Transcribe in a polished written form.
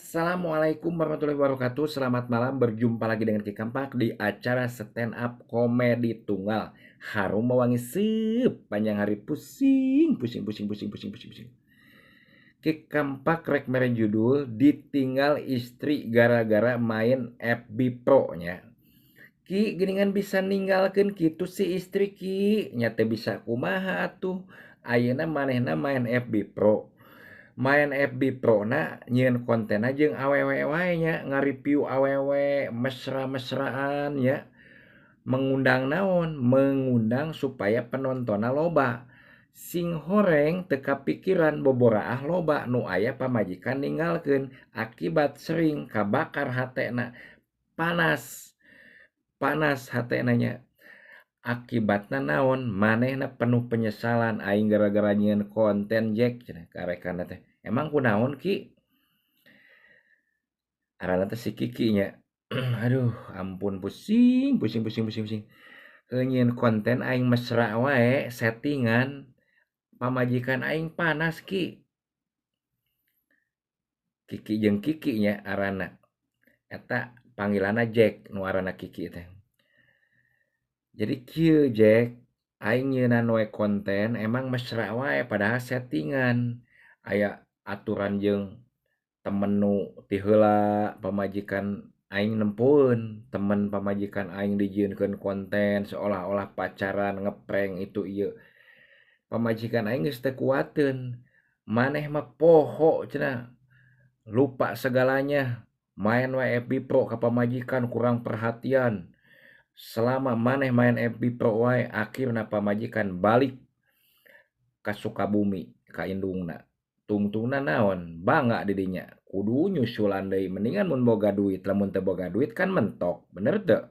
Assalamualaikum warahmatullahi wabarakatuh. Selamat malam, berjumpa lagi dengan Ki Kampak di acara stand up komedi tunggal. Harum mewangi sepanjang hari, pusing, pusing, pusing, pusing, pusing, pusing, pusing. Ki Kampak rek mere judul ditinggal istri gara-gara main FB Pro nya. Ki geuningan bisa ninggalkeun kitu si istri Ki, nya teh bisa kumaha atuh. Ayeuna manehna main FB Pro. Main FB Pro na nyieun kontenna jeung awewe wae nya, ngareview awewe mesra-mesraan ya. Mengundang naon? Mengundang supaya penontonna loba. Sing horeng teu kapikiran boboraah loba nu aya pamajikan ninggalkeun akibat sering kabakar hatena, panas. Panas hatena nya. Akibatna naon? Manehna penuh penyesalan, aing gara-gara nyieun konten Jack cenah karekana teh. Emang kunaon Ki? Aranna teh si Kiki nya. Aduh, ampun pusing, pusing, pusing, pusing, pusing. Nyieun konten aing mesra wae settingan pamajikan aing panas Ki. Kiki jeung Kiki nya aranna. Eta panggilanna Jack nu aranna Kiki teh. Jadi kieu Jack, aing nyieunnan we konten emang mesra wae padahal settingan. Aya aturan jeung temen nu ti heula pamajikan aing nempoeun, temen pamajikan aing dijieunkeun konten seolah-olah pacaran ngeprank itu ieu. Pamajikan aing geus teu kuateun, maneh mah poho cenah, lupa segalanya, main we FB Pro ka pamajikan kurang perhatian. Selama maneh main FB Pro wae akhirna pamajikan balik ka Sukabumi ka indungna. Tungtungna naon? Bangga di dinya. Kudu nyusulan deui, mendingan mun boga duit, lamun teu boga duit kan mentok, bener teu?